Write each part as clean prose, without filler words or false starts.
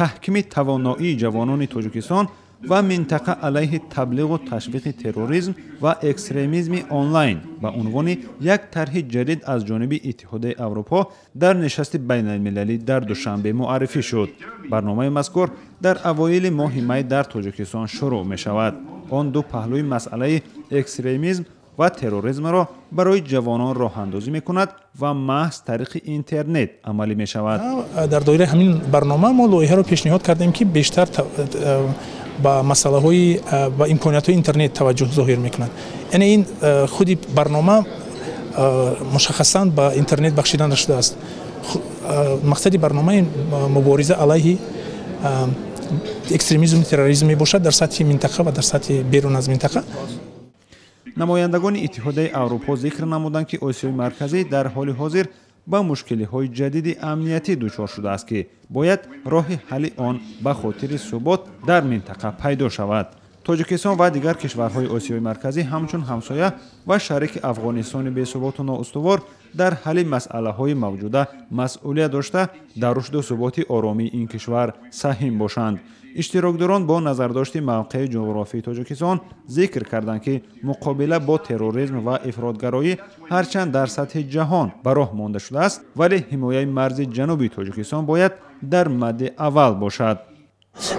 Таҳкими тавоноии ҷавонони Тоҷикистон ва минтақа алайҳи таблиғу ташвиқи терроризм ва экстремизми онлайн ба унвони як тарҳи ҷадид аз ҷониби Иттиҳодияи Аврупо дар нишасти байналмилалӣ дар Душанбе муаррифӣ шуд. Барномаи мазкур дар авоили моҳи май дар Тоҷикистон шурӯъ мешавад. Он ду паҳлӯи масъалаи экстремизм ва терроризмро барои ҷавонон роҳандозӣ мекунад ва маҳз тариқи интернет амалӣ мешавад. Дар доираи ҳамин барнома мо лоиҳаро пешниҳод кардем, ки бештар ба масъалаҳои, ба имкониятҳои интернет таваҷҷӯҳ зоҳир мекунад. Яъне ин худи барнома мушаххасан ба интернет бахшида нашудааст. Мақсади барнома мубориза алайҳи экстремизму терроризм мебошад дар сатҳи минтақа ва дар сатҳи берун аз минтақа. Намояндагони Иттиҳодияи Аврупо зикр намуданд, ки Осиёи Марказӣ дар ҳоли ҳозир ба мушкилиҳои ҷадиди амниятӣ дучор шудааст, ки бояд роҳи ҳалли он ба хотири субот дар минтақа пайдо шавад. Тоҷикистон ва дигар кишварҳои Осиёи Марказӣ ҳамчун ҳамсоя ва шарики Афғонистони бесуботу ноустувор дар ҳалли масъалаҳои мавҷуда масъулият дошта, дар рушду суботи оромии ин кишвар саҳим бошанд. Иштирокдорон бо назардошти мавқеи ҷуғрофии Тоҷикистон зикр карданд, ки муқобила бо терроризм ва ифротгароӣ ҳарчанд дар сатҳи ҷаҳон ба роҳ монда шудааст, вале ҳимояи марзи ҷануби Тоҷикистон бояд дар мадди аввал бошад.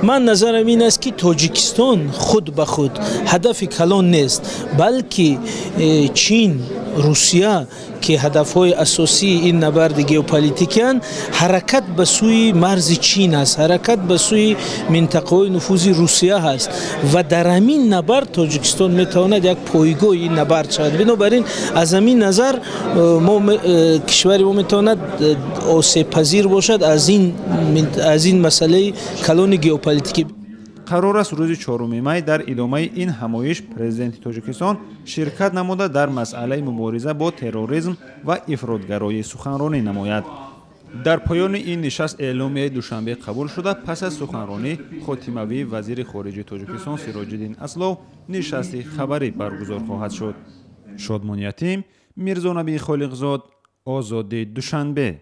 Ман назарам ин аст, ки Тоҷикистон худ ба худ ҳадафи калон нест, балки Чин, Русия, ки ҳадафҳои асосии ин набарди геополитикиянд, ҳаракат ба сӯи марзи Чин аст, ҳаракат ба сӯи минтақаҳои нуфузи Русия ҳаст ва дар ҳамин набард Тоҷикистон метавонад як пойгоҳи ин набард шавад. Бинобар ин, аз ҳамин назар кишвари мо метавонад осебпазир бошад аз ин масъалаи калони геополитикӣ. Қарор аст, рӯзи 4 май дар идомаи ин ҳамоиш Президенти Тоҷикистон ширкат намуда, дар масъалаи мубориза бо терроризм ва ифротгароӣ суханронӣ намояд. Дар поёни ин нишаст Эъломияи Душанбе қабул шуда, пас аз суханронии хотимавии вазири хориҷи Тоҷикистон Сироҷиддин Аслов нишасти хабарӣ баргузор хоҳад шуд. Шодмон Ятим, Мирзонабӣ Холиқзод, Озодӣ, Душанбе.